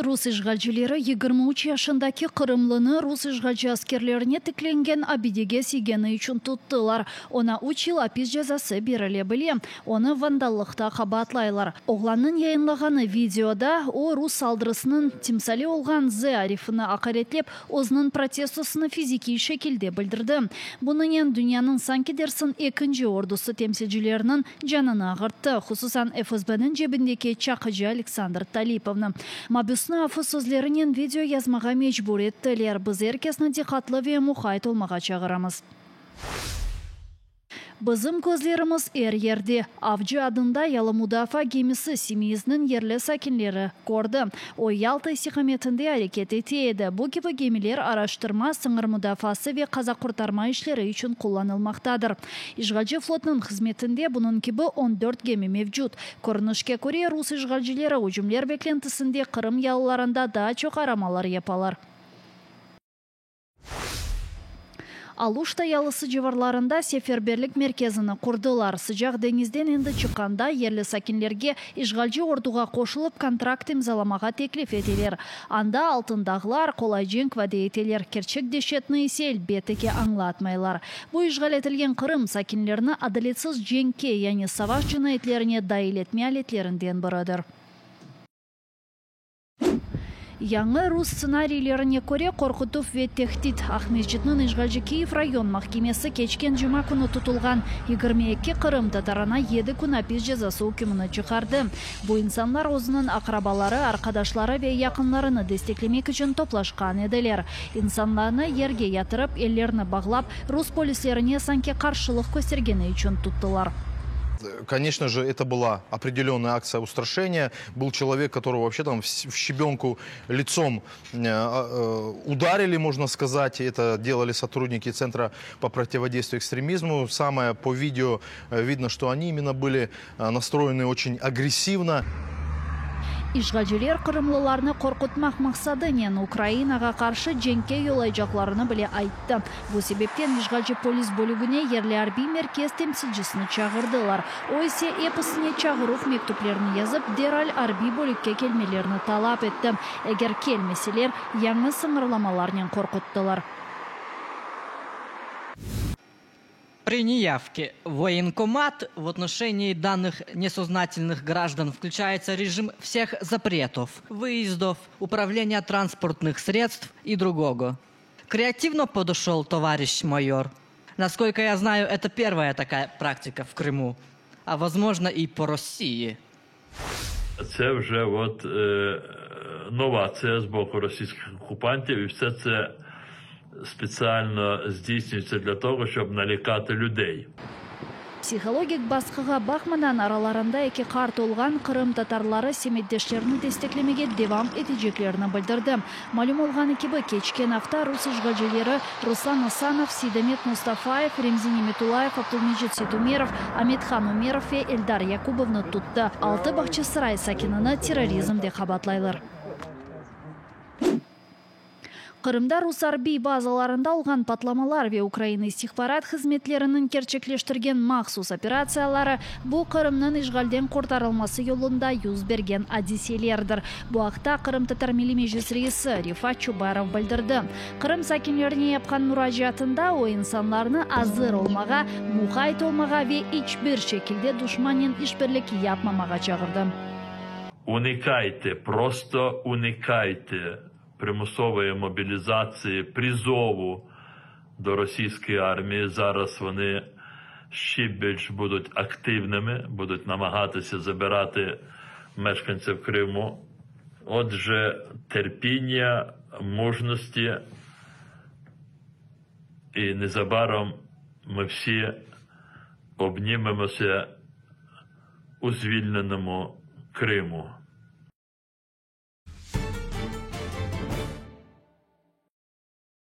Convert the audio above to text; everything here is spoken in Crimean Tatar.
Rus işğalcileri 23 yaşındaki qırımlını rus işğalci askerlerine tiklengen abidege tiygeni içün tuttılar. Oña üç yıl apis cezası berile bile. Onı vandallıqta qabaatlaylar. Oğlannıñ yayınlağanı videoda o, rus saldırısınıñ timsali olğan Z arifini aqaretlep, özüniñ protestosını fizikiy şekilde bildirdi. Bunınen dünyanıñ sanki dersiñ ekinci ordusı temsilcileriniñ canını ağırttı, hususan FSBniñ cebindeki çaqıcı Aleksandr Talipovnı. Mabüsni afu sözlerinen video yazmağa mecbur ettiler. Biz er kesni diqqatlı ve muqayt olmağa çağıramız. Bizim közlerimiz er yerde. Avcı adında yalı mudafaa gemisi Simeizniñ yerli sakinleri kördi. O, Yalta istiqametinde areket ete edi. Bu kibi gemiler araştırma, sıñır mudafaası ve qaza-qurtarma işleri içün qullanılmaqtadır. İşğalci flotnıñ hızmetinde bunıñ kibi on dört gemi mevcut. Körünişke köre, rus işğalcileri ücümler beklentisinde Qırım yalılarında daa çoq aramalar yapalar. Aluşta yalısı civarlarında seferberlik merkezini qurdılar. Sıcaq deñizden endi çıqqanda yerli sakinlerge işğalci orduğa qoşulıp kontrakt imzalamağa teklif eteler. Anda altın dağlar, qolay cenk vade eteler, kerçek deşetni ise elbette ki añlatmaylar. Bu işğal etilgen Qırım sakinlerini adaletsiz cenkke, yani savaş cinayetlerine dail etme aletlerinden biridir. Yañı rus stsenariylerine köre, qorqutuv ve tehdit, Aqmescitniñ işğalci Kiyev rayon mahkemesi keçken cuma künü tutulğan 22 qırımtatarına yedi kün apis cezası ükmüni çıqardı. Bu insanlar özüniñ aqrabaları, arqadaşları ve yaqınlarını desteklemek içün toplaşqan ediler. İnsanlarnı yerge yatırıp, ellerini bağlap, rus polislerine sanki qarşılıq köstergeni içün tuttılar. Конечно же, это была определенная акция устрашения. Был человек, которого вообще там в щебенку лицом ударили, можно сказать. Это делали сотрудники Центра по противодействию экстремизму. Самое по видео видно, что они именно были настроены очень агрессивно. İşğalciler qırımlılarnı qorqutmaq maqsadınen Ukrainağa qarşı cenkke yollaycaqlarını bile ayttı. Bu sebepten işğalci polis bölügine yerli arbiy merkez temsilcisini çağırdılar. O ise episine çağıruv mektüplerini yazıp, deral arbiy bölükke kelmelerini talap etti. Eger kelmeseler, yañı sıñırlamalarnen qorquttılar. При неявке в военкомат в отношении данных несознательных граждан включается режим всех запретов, выездов, управления транспортных средств и другого. Креативно подошел товарищ майор. Насколько я знаю, это первая такая практика в Крыму, а возможно и по России. Це вже от новація з боку російських окупантів, і все це спеціально здійснюється для того, щоб налякати людей. Psihologik basqığa baqmadan, aralarında eki qart olğan qırımtatarları semetdeşlerini desteklemege devam eteceklerini bildirdi. Malüm olğanı kibi, keçken afta rus işğalcileri Ruslan Asanov, Seydamet Mustafayev, Remzi Nimetullayev, Abdulmecit Seytumerov, Amethan Umerov ve Eldar Yakubovnı tuttı. Altı Bağçasaray sakinini terrorizmde qabaatlaylar. Qırımda rus arbiy bazalarında olğan patlamalar ve Ukraina istihbarat hızmetleriniñ kerçekleştirgen mahsus operatsiyaları bu Qırımnıñ işğalden qurtarılması yolunda yüz bergen adiselerdir. Bu aqta Qırımtatar Milliy Meclis reisi Refat Çubarov bildirdi. Qırım sakinlerine yapqan muracaatında o insanlarnı azır olmağa, muqayt olmağa ve iç bir şekilde duşmannen işbirlik yapmamağa çağırdı. Unikayte, prosto unikayte примусової мобілізації, призову до російської армії. Зараз вони ще більш будуть активними, будуть намагатися забирати мешканців Криму. Отже, терпіння, мужності, і незабаром ми всі обнімемося у звільненому Криму.